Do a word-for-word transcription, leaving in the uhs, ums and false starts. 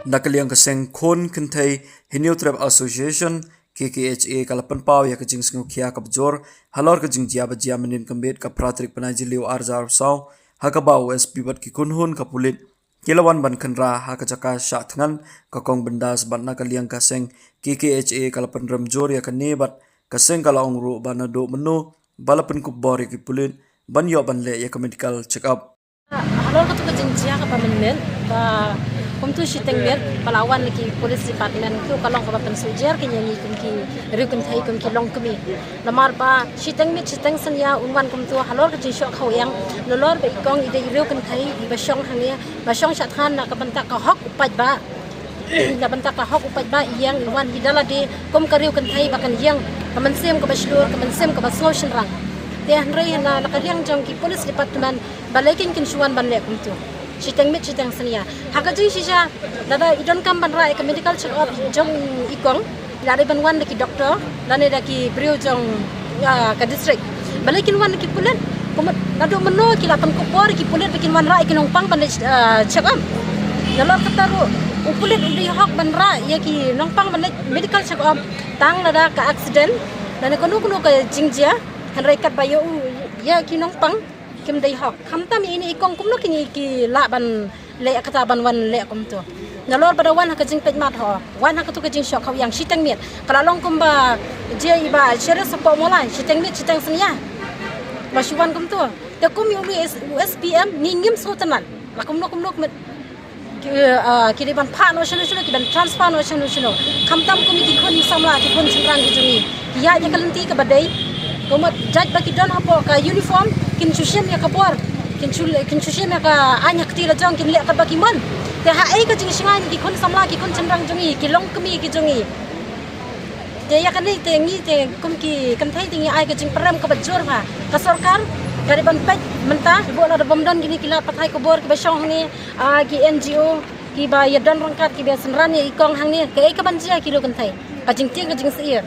Na ka liang ka seng khun kynthei Hynñiewtrep Association, K K H A, ka la pynpaw ïa ka jingsngewkhia kaba jur halor ka jingjia ba jia mynnin ka miet, ka phra tarik bnai Jylliew ar hajar arphew saw, ha kaba u S P bad ki khun hun ka pulit ki la wan ban kynra ha ka jaka shah thngan ka kong Bindas, bad na ka liang ka seng K K H A ka la pynrem jur ïa kane bad ka seng ka la ong ruh ba naduh mynno ba la pynkup bor ïa ki pulit ban ïoh ban leh ïa ka medical check up. Halor katu ka jingjia kaba mynmiet, ba kumtu shiteng miet ba la wan na ki police department, tu ka long kaba pynsuhjer kein ïa ngi kum ki riew kynthei, kum ki longkmie. Namar ba shiteng miet shiteng synñia un wan kumtu halor ka jingshoh khaw ïang, nalor ba i kong i dei i riew kynthei iba shong hangne, ba shong shah thngan na ka bynta ka hok u paidbah. Na bynta ka hok u paidbah i ïeng i wan hi da lade kum ka riew kynthei ba kan ïeng ka mynsiem kaba shlur, ka mynsiem kaba sngew shynrang. Te hynrei na, na ka liang jong ki police department balei kin, kin shu wan ban leh kumtu shiteng miet shiteng synñia? Ha ka jingshisha, lada i donkam ban rah ïa ka medical check up jong i kong, la dei ban wan da ki doktor lane da ki briew jong, ah, ka district. Balei kin wan da ki pulit? Kumta naduh mynno ki la pynkup bor ïa ki pulit ba kin wan rah ïa ki nongpang ban leit, ah, check up? Nalor kata ruh u pulit u dei hok ban rah ïa ki nongpang ban leit medical check up tang lada ka accident lane kano kano ka jingjia. Hynrei katba ïa u, ïa ki nongpang kim dei hok. Khamtam ïa ine i kong kumno kine ki lah ban leh kata, ban wan leh kumtu? Nalor ba da wan ha ka jingpeit mat ho, wan ha katu ka jingshoh khaw ïang shiteng miet, ka la long kumba jia iba share support molai, shiteng miet shiteng synñia ba shu wan kumtu. Te kum ïa u S P M ngi ngim sngewtynnat la kumno kumno kumno ki, ah, ki dei ban phah noh shano shano, ki ban transfer noh shano shano. Khamtam kum ki khun samla, ki khun shynrang ki jong ngi, ki ïaid ïa ka lynti kaba dei. Kumta jait ba ki don hapoh ka uniform, kin shu shim ïa ka bor, kin shu, kin shu shim ïa ka aiñ ha kti la jong, kin leh katba ki mon. Te ha ei ka jingshngaiñ ki khun samla, ki khun shynrang jong ngi, ki longkmie ki jong ngi? Te ïa kane te ngi te kum ki kynthei te ngi ai ka jingpyrem kaba jur ha ka sorkar, ka dei ban peit mynta, bad lada bym don kine ki lad pathai khubor kiba shong hangne, ah, ki N G O kiba ïa don ryngkat, kiba ïa synran ïa i kong hangne, kaei kaban jia ki riew kynthei? Ka jingtieng ka jingsyier.